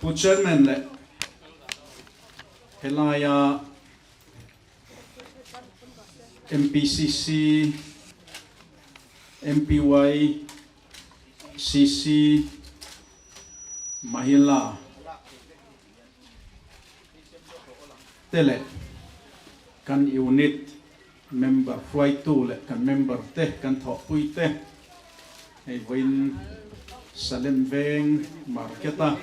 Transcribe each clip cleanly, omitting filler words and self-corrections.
Pu Chairman leh helaia MPCC, MPY, CC, Mahila te leh kan unit member hruaitu leh kan member te kan thawhpui te hei vawiin Salem Veng market a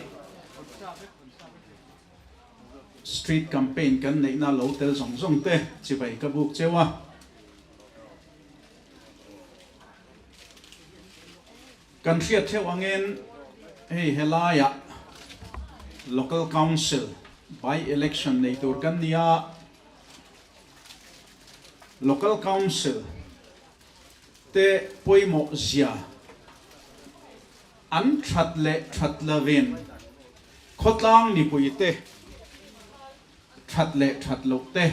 street campaign kan neihna lo tel zawng zawng te chibai ka buk cheu a. Kan hriat theuh angin hei helaiah Local Council by election nei tur kan ni a, Local Council te pawimawh zia an that leh that lovin khawtlang mipuite that leh that loh te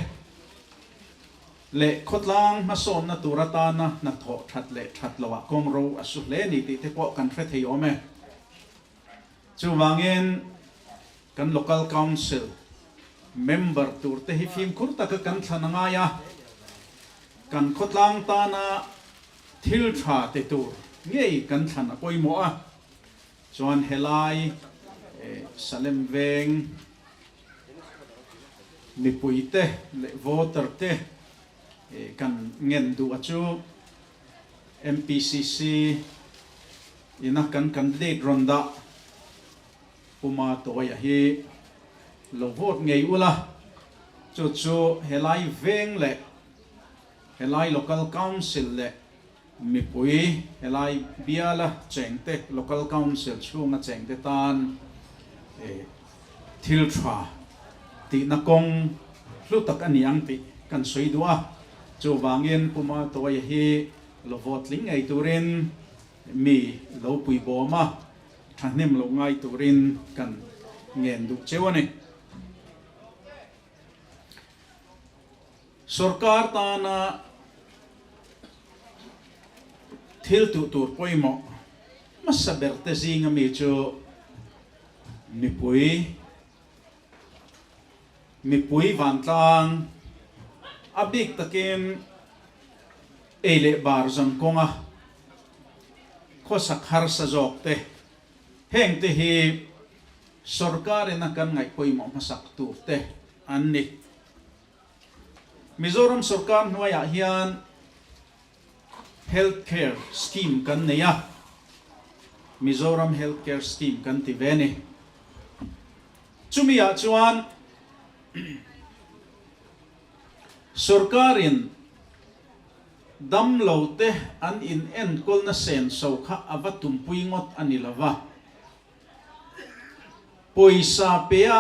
leh khawtlang hmasawnna tur atana hnathawh that leh that loah kawngro a su hle ni tih te pawh kan hre thei awm e. Chuvangin kan Local Council member tur te hi fimkhur taka kan thlan a ngai a, kan khawtlang tana thil tha ti tur ngei kan thlan a pawimawh a, chuan helai Salem Veng, Mipuite leh voter te kan ngen duh a chu MPCC ina kan candidate rawn dah Puma Tawia hi lo vote ngei ula, chu chu helai veng leh helai local council leh mipui helai biala chengte local council chhunga chengte tan thil tha tihna kawng hlu tak a ni ang tih kan sawi duh a, chuvangin Pu Matoia hi lo vote tling ngei turin mi lo pui bawm a, thahnem lo ngai turin kan ngen duh cheu a ni. Sorkar tana thil tuh tur pawimawh hmasa ber te zinga mi chu mipui, mipui vantlang, a bik takin ei leh bar zan kawnga khawsak harsa zawk te, heng te hi sorkarin a kan ngaih pawimawh hmasak tur te an ni. Mizoram sorkar hnuaiah hian Health Care Scheme kan nei a, Mizoram Health Care Scheme kan ti ve a ni. Chumiah chuan sorkarin damlote an inenkawlna senso kha a va tumpui ngawt a ni lo va, pawisa pea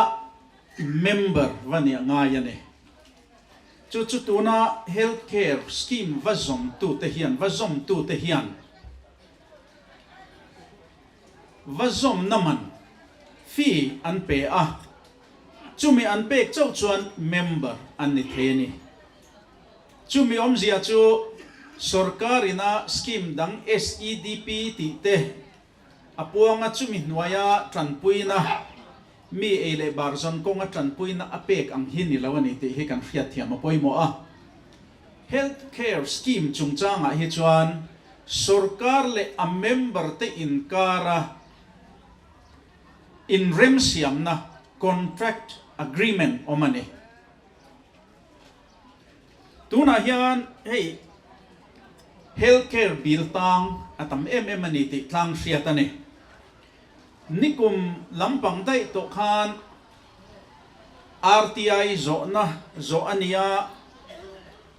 Member va nih a ngai a ni. Chu chu tuna Health Care Scheme va zawmtute hian, va zawmtute hian va zawmna man, fee, an pe a, chumi an pek chauh chuan member an ni thei a ni. Chumi awmzia chu sorkar ina scheme dang SEDP tih te, A puanga chumi hnuaia tanpuina, mi ei leh bar zawn kawnga tanpuina a pek ang hi ni lo a ni tih hi kan hriatthiam a pawimawh a. Health Care Scheme chungchangah hi chuan sorkar leh a member te inkara inremsiamna, contract agreement, awm a ni. Tunah hian hei Health Care Bill tang a tam em em a ni tih tlang hriat a ni. Nikum lampang daih tawh khan RTI zawhna zawh a ni a,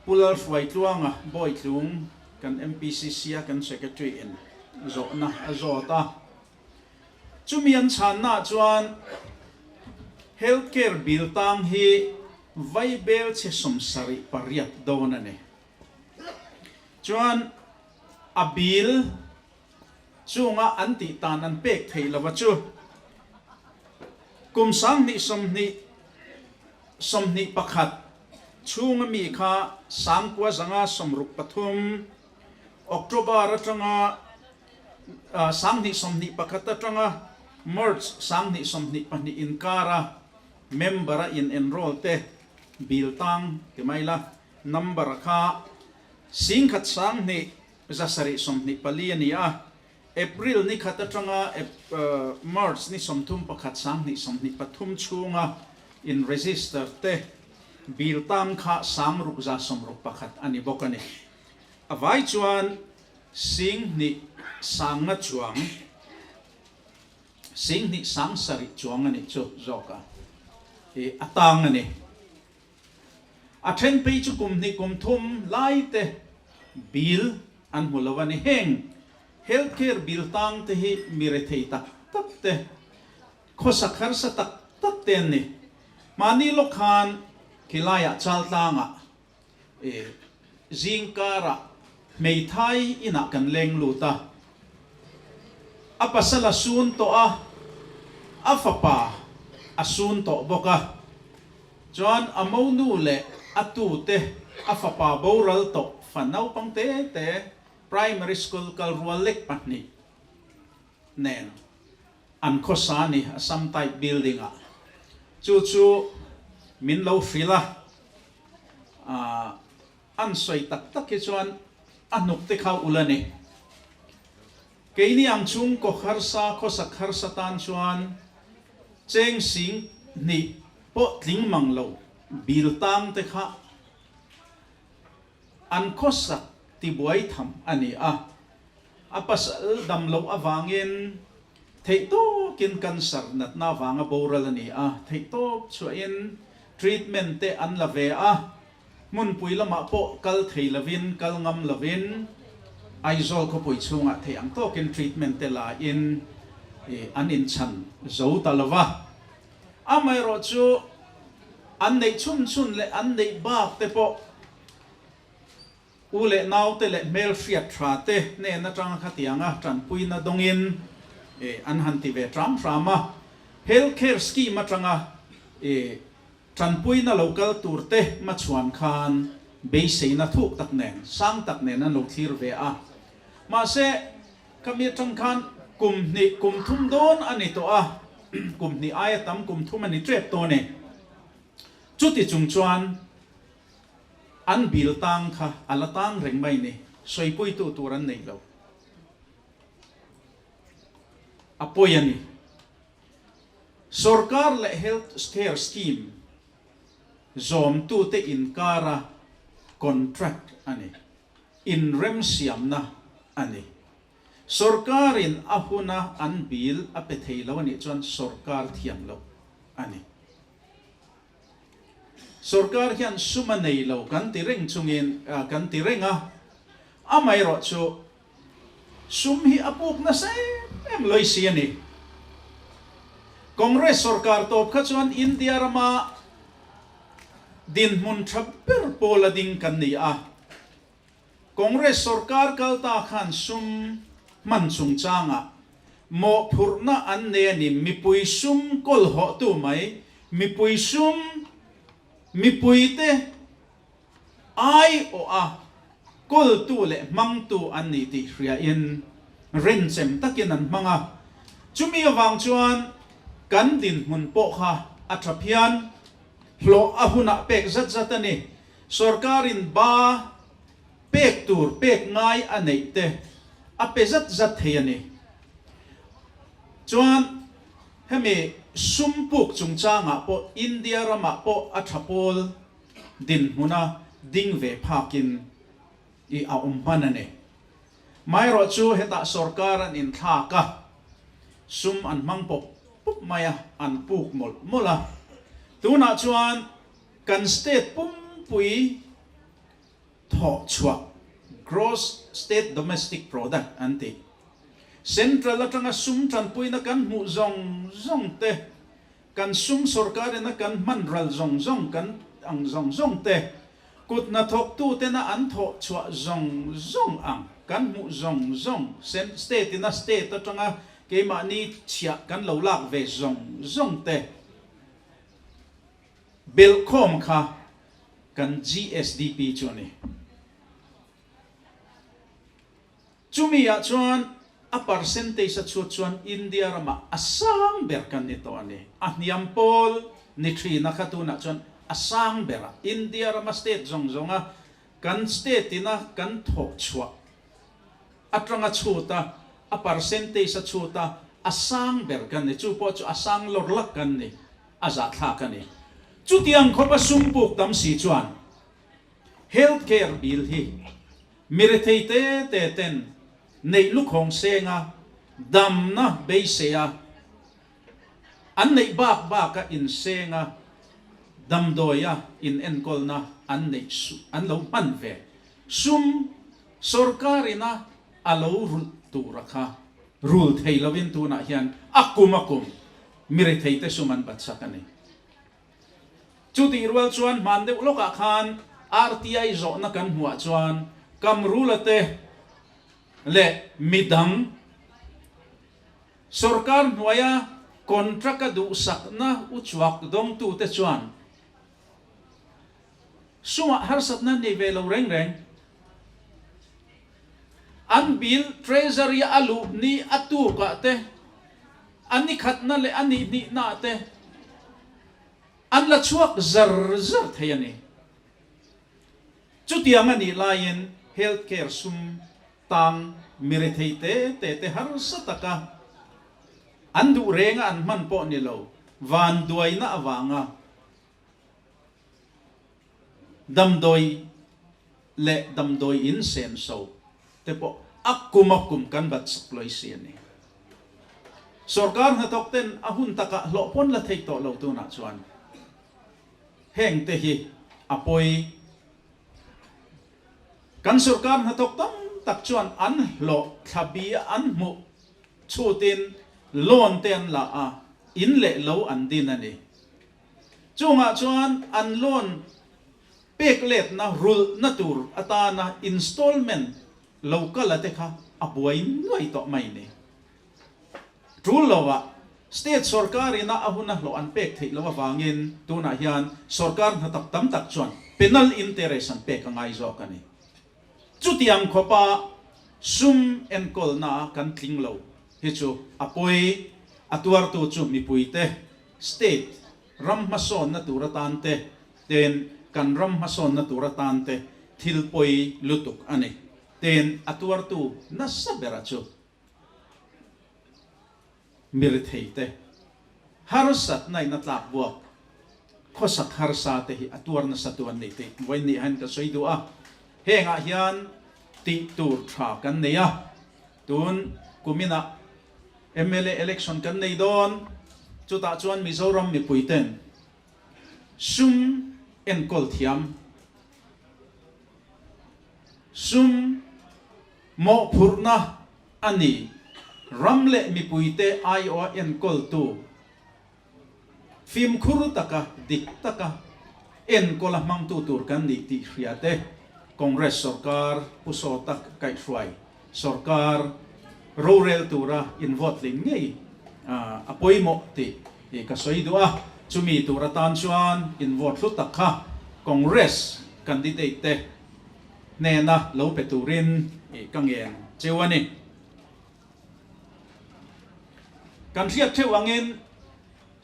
Pu Lalhruaitluanga Bawitlung kan MPCC a kan Secretary in zawhna a zawt a. Chumi an chhannaah chuan Health Care Bill tang hi Vaibel chhe 78 dawn a ni. Chuan a bill chunga an tih tan an pek theih lova chu kum 2020 21 chhunga mi kha 9563 October atanga 2021 atanga. March 2022 inkara member-a in enroll te bill tang ti mai la, number kha 1724 a ni a, April ni khat atanga March ni 31 2023 chhunga in register te bill tang kha 6161 a ni bawk a ni. A vai chuan 25 chuang, 27,000 chuang a nih chu zawk a, i a tang a ni. A then phei chu kum hnih kum thum lai te bill an hmu lo a ni. Heng health care bill tang te hi mi rethei tak tak te, khawsak harsa tak tak te an ni. Mahni lawk khan khilaiah Chaltlangah Zing karah hmeithai inah kan leng lut a, a pasal a sun tawh a, a fapa a sun tawh bawk a, chuan a monu leh a tute a fapa boral tawh fa naupang te te primary school kal rual lek pahnih nen an khawsa a ni, Assam type building ah. Chu chu min lo hrilh a. An sawi tak tak hi chuan a hnuk te kha ul a ni. Keini ang chung kaw harsa, khawsak harsa tan chuan cheng 2000 pawh tling mang lo bil tang te kha an khawsak tibuai tham a ni a. A pasal dam loh avangin Theihtawkin cancer natna vanga boral a ni a, theihtawp chhuahin treatment te an la ve a, hmunpui lamah pawh kal thei lovin, kal ngam lovin Aizawl khawpui chhungah theih ang tawkin treatment te la in an inchhan zo ta lo va. Amaherawhchu an neih chhun chhun leh an neih bak te pawh U leh naute leh hmelhriat tha te hnen atanga khatianga tanpuina dawngin an han ti ve hram hram a. Health Care Scheme atanga tanpuina lo kal tur te hmachhuan khan beiseina thuk tak nen, sang tak nen an lo thlir ve a. Mahse, khami atang khan kum hnih, kum thum dawn a ni tawh a, kum hnih aia tam kum thum a ni tep tawh a ni. Chuti chung chuan An bil tang kha a la tang reng mai ni, sawipuitu tur an nei lo. A pawi a ni. Sorkar leh Health Care Scheme zawmtute inkara contract a ni, inremsiamna a ni. Sorkarin a huna an bil a pe thei lo a nih chuan sorkar thiam loh a ni. Sorkar hian sum a nei lo kan ti reng chungin kan ti reng a, amaherawh chu sum hi a puk nasa em em lawih si a ni. Congress sorkar tawp kha chuan India rama dinhmun tha ber pawl a ding kan ni a, Congress sorkar kal ta khan sum hman chungchangah mawhphurhna an nei a ni, mipui sum kawlhawhtu mai, mipui sum mipuite aiawha kawltu leh hmangtu an ni tih hriain renchem takin an hmang a, chumi avang chuan kan dinhmun pawh kha a tha phian, hlawh a hunah pek zat zat a ni. Sorkarin ba pek tur pek ngai a neih te a pe zat zat thei a ni. Chuan hemi sum puk chungchangah pawh India ramah pawh a tha pawl dinhmuna ding ve phakin i a awm hman a ni. Maherawh chu hetah sorkar an inthlak a, sum an hmang pawp pawp mai a, an puk mawlh mawlh a. Tunah chuan Kan state pumpui thawh chhuah, Gross State Domestic Product an ti. Central atanga sum tanpuina kan hmuh zawng zawng te, kan sum sorkarina kan hman ral zawng zawng kan ang zawng zawng te, kut hnathawktu tena an thawh chhuah zawng zawng ang kan hmuh zawng zawng, state ina state atanga keimahni chhiah kan lo lak ve zawng zawng te, Belhkhawm kha kan GSDP chu a ni. Chumi ah chuan a A percentage a chhut chuan India ramah a sang ber kan ni tawh a ni. A hniam pawl ni thin a kha tunah chuan a sang ber a. India rama state zawng zawnga kan state ina kan thawh chhuah atanga chhut a, a percentage a chhut a, a sang ber kan ni. Chu pawh chu a sang lawr lak kan ni, a zahthlak a ni. Chutiang khawpa sum puk tam si chuan health care bill hi mi rethei te te ten neih lukhawng senga damna beiseia an neih bak baka insenga damdawia inenkawlna an neih an lo hman ve sum sorkarina a lo rulh tura kha rul thei lovin tunah hian a kum a kum mi retheite sum an batsak a ni. Chutih rual chuan hman deuh lawkah khan RTI zawhna kan hmuhah chuan Kamrula te leh midang sorkar hnuaia contract-a duhsakna uchuak dawngtute chuan sumah harsatna nei ve lo reng reng. An bill Treasury-a a luh ni a tukah te, a ni khatna leh a ni hnihnaah te an la chhuak zar zar thei a ni. Chutiang a nih laiin health care sum tang mi rethei te te te harsa taka an duh renga an hman pawh ni lo, vanduaina avanga Damdawi leh damdawi in senso te pawh a kum a kum kan bat sak lawi si a ni. Sorkar hnathawk ten a hun takah hlawh pawn la thei tawh lo tunah chuan heng te hi a pawi. Kan sorkar hnathawk tam tak chuan an hlawh thla bi an hmuh chhutin loan te an la a, in leh lo an din a ni. Chungah chuan an loan pek letna rulhna tur atana installment lo kal a te kha a buai nuai tawh mai ni. Tul lovah state sorkar ina a huna hlawh an pek theih loh avangin tunah hian sorkar hna tak tam tak chuan penal interest an pek a ngai zawk a ni. Chutiang khawpa sum enkawlna kan tling lo hi chu a pawi, a tuartu chu mipuite State ram hmasawnna tur atan te ten kan ram hmasawnna tur atan te thil pawi lutuk a ni. Ten a tuartu nasa bera chu mi rethei te, harsatna in a tlak buak, khawsak harsa te hi a tuar nasa tu an ni tih vawiin hian ka sawi duh a. Hengah hian tih tur tha kan nei a, tun kuminah Mla election kan nei dawn, chutah chuan Mizoram mipui ten sum enkawl thiam, sum mawhphurhna a ni, ram leh mipuite aiawha enkawltu fimkhur taka dik taka enkawla hmangtu tur kan nih tih hria te Congress sorkar Pu Sawta kaihhruai Sorkar rorel tura invote ling ngei a pawimawh tih ka sawi duh a, chumi tur atan chuan invote hlu tak kha Congress candidate te hnena lo pe turin ka ngen cheu a ni. Kan hriat theuh angin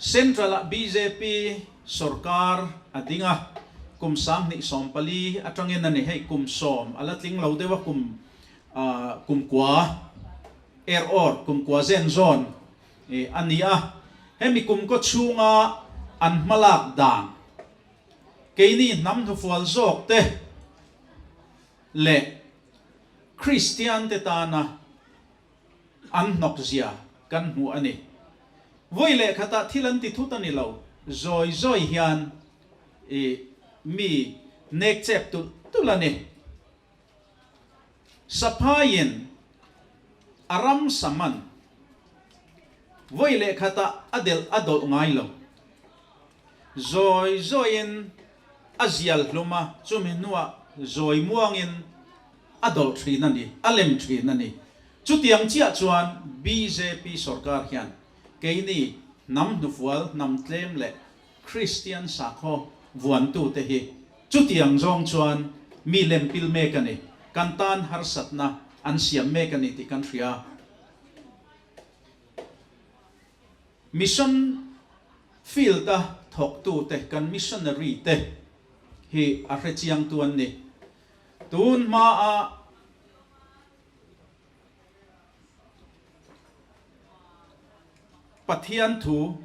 Central-ah bjp sorkar a ding a, kum 2014 atangin a ni hei, kum sawm a la tling lo deuh a, kum kum kua er awr, kum kua zen zawn a ni a. Hemi kum kaw chhunga an hmalak dan, keini hnam hnufual zawk te leh Kristian te tana An hnawk zia kan hmu a ni. Vawi leh khatah thil an ti thut a ni lo, zawi zawi hian i mi nek chep tulh tulh a ni. Saphaiin a ramsa man vawi leh khatah a delh a dawlh ngai lo. Zawi zawiin a zial hlum a, chumi hnuah zawi muangin a dawlh thin a ni, a lem thin a ni. Chutiang chiah chuan bjp sorkar hian keini hnam hnufual, hnam tlem leh Kristian sakhaw vuantute hi chutiang zawng chuan mi lem pil mek a ni, kan tan harsatna an siam mek a ni tih kan hria. Mission field-a thawktute, kan missionary-te hi a hrechiangtu an ni. Tun hmaa Pathian thu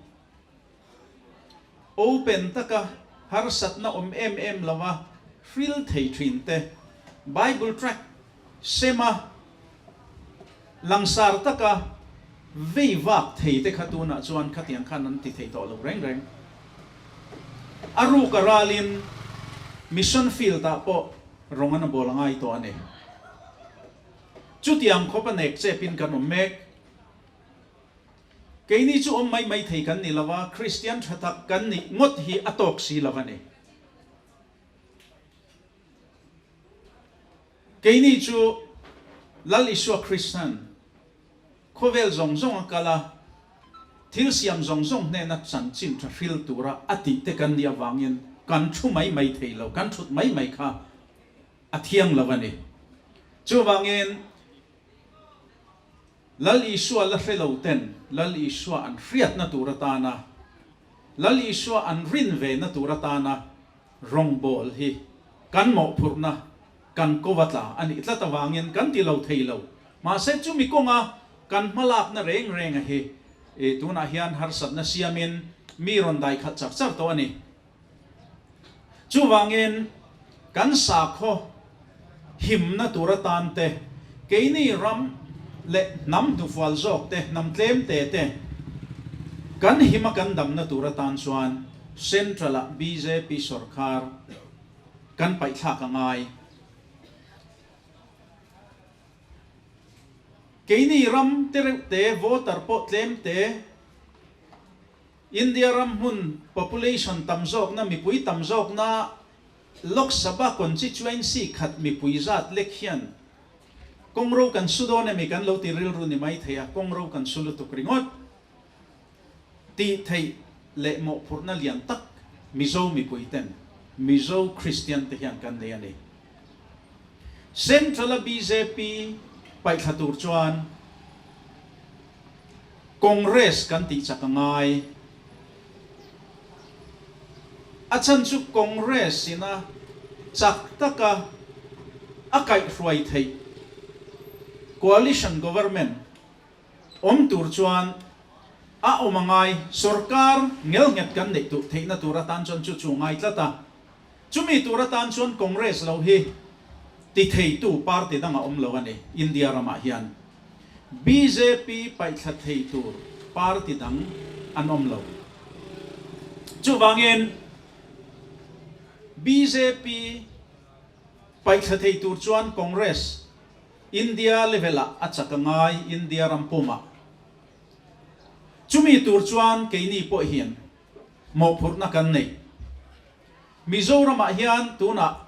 open taka harsatna awm em em lova hril thei thin te, Bible tract sema langsar taka vei vak thei te kha tunah chuan khatiang khan an ti thei tawh lo reng reng. A ruk a ralin mission field ah pawh rawng an a bawl a ngai tawh a ni. Chutiang khawp a nek chepin kan awm mek. Keini chu awm mai mai thei kan ni lo a, Kristian tha tak kan nih ngawt hi a tawk si lo a ni. Keini chu Lal Isua Kristan khawvel zawng zawng a kal a, thil siam zawng zawng hnena chanchin tha hril tura a tih te kan nih avangin kan thu mai mai thei lo, kan thut mai mai kha a thiang lo a ni. Chuvangin Lal Isua la hre lo ten Lal Isua an hriatna tur atana, Lal Isua an rin ve na tur atana rawngbawl hi kan mawhphurhna, kan kova tla a nih tlat avangin kan ti lo thei lo. Mahse chumi kawnga kan hmalakna reng renga hi tunah hian harsatna siamin mi rawn dai khalh char char tawh a ni. Chuvangin, kan sakhaw himna tur atan te, keini ram leh hnam hnufual zawk te, hnam tlem te te kan hima kan damna tur atan chuan Central-ah bjp sawrkar kan paihthlak a ngai. Keini ram te reuh te, voter pawh tlem te, India ram hmun population tam zawkna mipui tam zawkna Lok Sabha constituency khat mipui zat lek hian kawngro kan su dawn emi kan lo ti rilru ni mai thei a, kawngro kan su lutuk ringawt tih theih leh mawhphurhna lian tak Mizo mipui ten Mizo Christian te hian kan nei a ni. Central a bjp paihthla tur chuan Congress kan tih chak a ngai. A chhan chu Congress ina chak taka a kaihhruai theih coalition government awm tur chuan a awm a ngai. Sorkar ngelnghet kan neih tur theihna tur atan chuan chu chu ngai tlat a. Chumi tur atan chuan Congress lo hi ti theitu party dang a awm lo a ni India ramah hian. Bjp paihthla thei tur party dang an awm lo. Chuvangin bjp paihthla thei tur chuan Congress India level ah a chak a ngai India ram pumah. Chumi tur chuan keini pawh hian mawhphurhna kan nei. Mizoramah hian tunah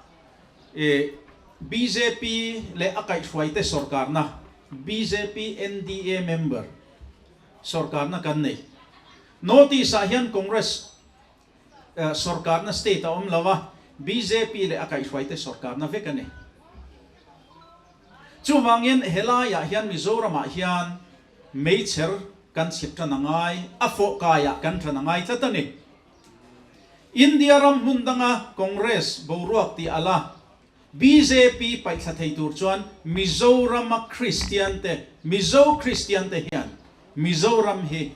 bjp leh a kaihhruaite sorkarna, bjp NDA member sorkarna kan nei. North East-ah hian Congress sorkarna state a awm lo a, bjp leh a kaihhruaite sorkarna vek a ni. Chuvangin helaiah hian Mizoramah hian meichher kan chhip tan a ngai, a fawh kaiah kan tan a ngai tlat a ni. India ram hmun danga Congress boruak tih a la, bjp paihthla thei tur chuan Mizorama Kristian te, Mizo Kristian te hian Mizoram hi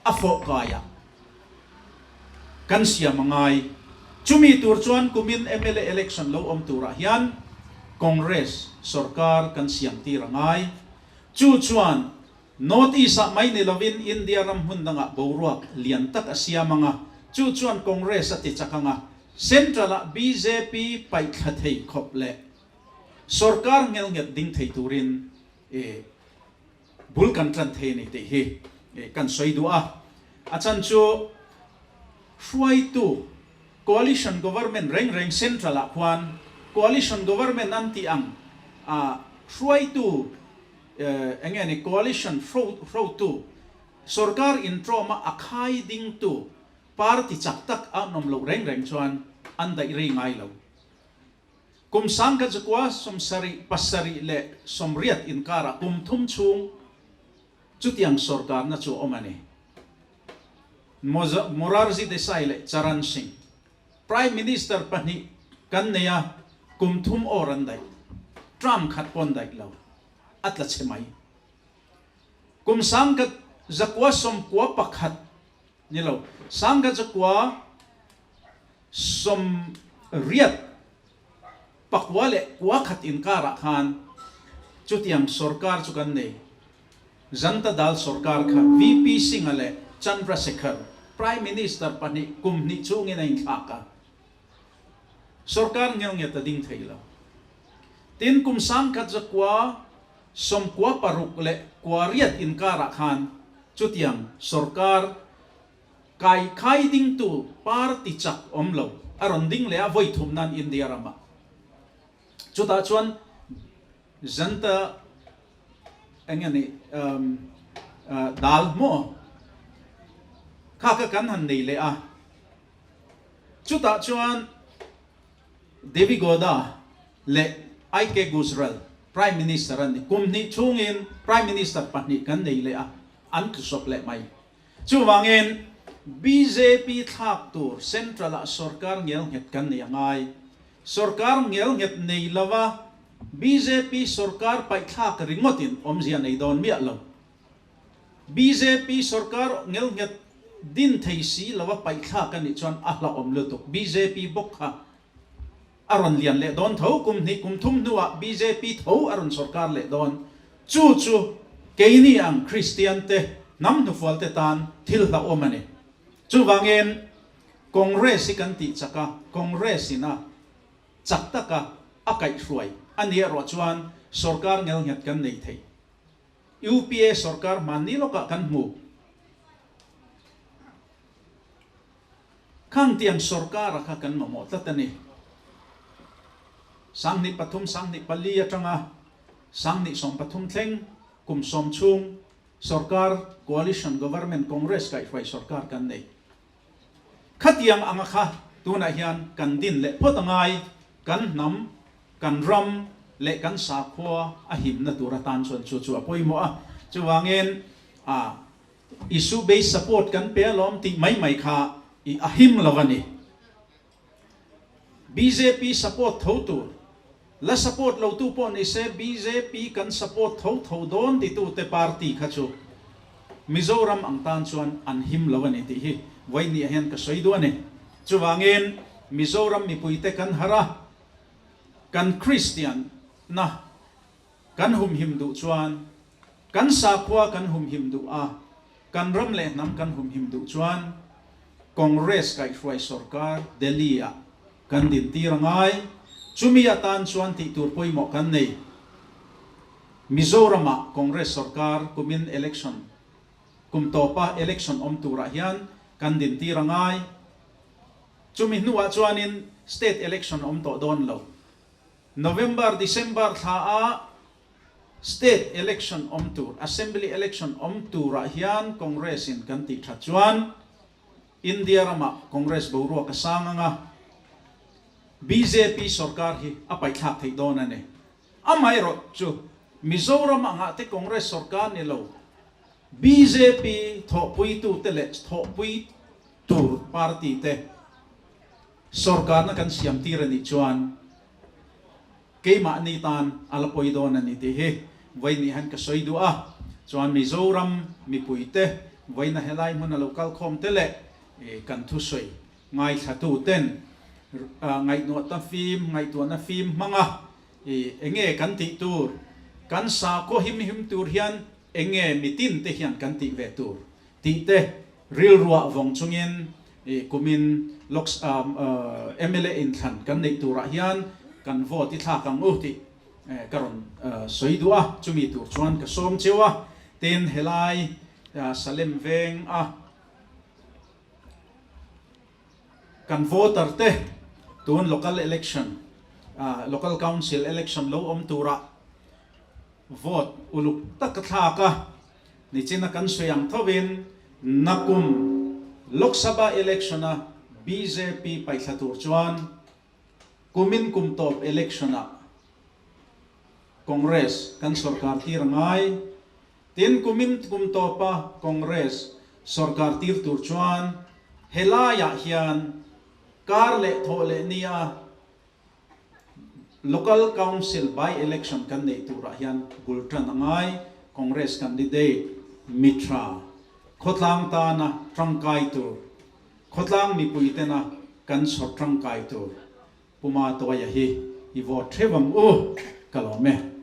a fawh kaiah kan siam a ngai. Chumi tur chuan kumin mla election lo awm turah hian Congress sorkar kan siam tir a ngai. Chu chuan North East-ah mai ni lovin India ram hmun dangah boruak lian tak a siam ang a, chu chuan Congress a ti chak ang a, Central-ah bjp paihthla thei khawp leh sorkar ngelnghet ding thei turin bul kan tan thei a ni tih hi kan sawi duh a. A chan chu hruaitu coalition government reng reng Central-ah khuan coalition government an tih ang a hruaitu Eng nge ni coalition hrotu, sorkar intrawma a khai dingtu party chak tak a an awm loh reng reng chuan an daih rei ngai lo. Kum 1970 7 leh 80 inkarah kum thum chhung chutiang sorkarna chu a awm a ni. Morarji Desai leh Charan Singh. Prime Minister pahnih kan nei a, kum thum awr an daih. Term khat pawn daih lo. A tla chhe mai. Kum sangkhat zakua sawmkua pakhat ni lo, sangkhat zakua sawmriat pakua leh kua khat inkarah khan chutiang sorkar chu kan nei. Janta Dal sorkar kha VP Singh-a leh Chandra Shekhar, Prime Minister pahnih kum hnih chungin a inthlak a. Sorkar ngel nget a ding thei lo. Tin, kum sangkhat zakua sawmkua paruk leh kua riat inkarah khan chutiang sorkar kai khai dingtu party chak awm lo a rawn ding leh a vawi thum nan India ramah. Chutah chuan Janta eng nge ni dal maw kha kha kan han nei leh a. Chutah chuan Devi Gowda leh IK Gujral Prime Minister an ni. Kum hnih chhungin Prime Minister pahnih kan nei leh a, an tlusawp leh mai. Chuvangin bjp thlak tur Central ah sorkar ngel nghet kan nei a ngai. Sorkar ngel nghet nei lova bjp sorkar paihthlak ringawtin awmzia nei dawn miah lo. Bjp sorkar ngel nghet din thei si lova paihthlak a nih chuan a hlauhawm lutuk. Bjp bawk kha a rawn lian leh dawn tho. Kum hnih kum thum hnuah bjp tho a rawn sorkar leh dawn. Chu chu keini ang Kristian te, hnam hnufual te tan thil hlauhawm a ni. Chuvangin Congress hi kan tih chak a, Congress in a chak taka a kaihhruai a nih erawh chuan sorkar ngelnghet kan nei thei. UPA sorkar hmanni lawkah kan hmu. Khangtiang sorkara kha kan mamawh tlat a ni. Sanghnih pathum, sanghnih pali atanga sanghnih sawmpathum thleng kum sawm chhung sorkar coalition government Congress kaihhruai sorkar kan nei. Khatiang anga kha tunah hian kan din leh phawt a ngai, kan hnam, kan ram leh kan sakhua a himna tur atan chuan chu chu a pawimawh a. Chuvangin a issue based support kan pe alawm tih mai mai kha i a him lo a ni. Bjp support tho tur, la support lo tu pawh ni se bjp kan support tho tho dawn titu te party kha chu Mizoram ang tan chuan an him lo a ni tih hi vawiin ah hian ka sawi duh a ni. Chuvangin Mizoram mipuite kan harh a, kan Kristian na kan humhim duh chuan, kan sakhua kan humhim duh a, kan ram leh hnam kan humhim duh chuan Congress kaihhruai sorkar Delhi ah kan dintir a ngai. Chumi atan chuan tih tur pawimawh kan nei. Mizoram-ah Congress sorkar kumin election kum tawpa election awm turah hian kan dintir a ngai. Chumi hnuah chuanin state election awm tawh dawn lo. November, December thlaah state election awm tur, assembly election awm turah hian Congress-in kan tih that chuan India ramah Congress boruak a sang ang a, bjp sorkar hi a paihthlak theih dawn a ni. Amaherawh chu Mizoram angah te Congress sorkar ni lo, bjp thawhpuitute leh thawhpui tur party te sorkarna kan siam tir a nih chuan keimahni tan a la pawi dawn a ni tih hi vawiin hian ka sawi duh a. Chuan Mizoram mipuite vawiina helai hmuna lo kalkhawm te leh kan thusawi Ngaithlatu ten ngaihnuahna fim, ngaihtuahna fim hmanga i enge kan tih tur, kan sakhaw him him tur hian enge mitin te hian kan tih ve tur tih te rilruah vawng chungin i kumin Lok mla inthlan kan neih turah hian kan vote i thlak ang u tih ka rawn sawi duh a, chumi tur chuan ka sawm cheu a, tin helai Salem veng a. Kan voter te tun local election, local council election lo awm turah vote uluk tak a thlak a, nichina kan sawi ang thovin nakum Lok Sabha election a bjp paihthla tur chuan kumin kum tawp election ah Congress kan sorkar tir a ngai. Tin, kumin kum tawpa Congress. Sorkar tir tur chuan helaiah hian kar leh thawh leh nia Local Council by election kan neih turah hian bul tan a ngai. Congress candidate Mithra khawtlang tana tangkai tur, khawtlang mipui tena kan chhawr tangkai tur Puma Tawia hi i vote theuh ang u, ka lawm e.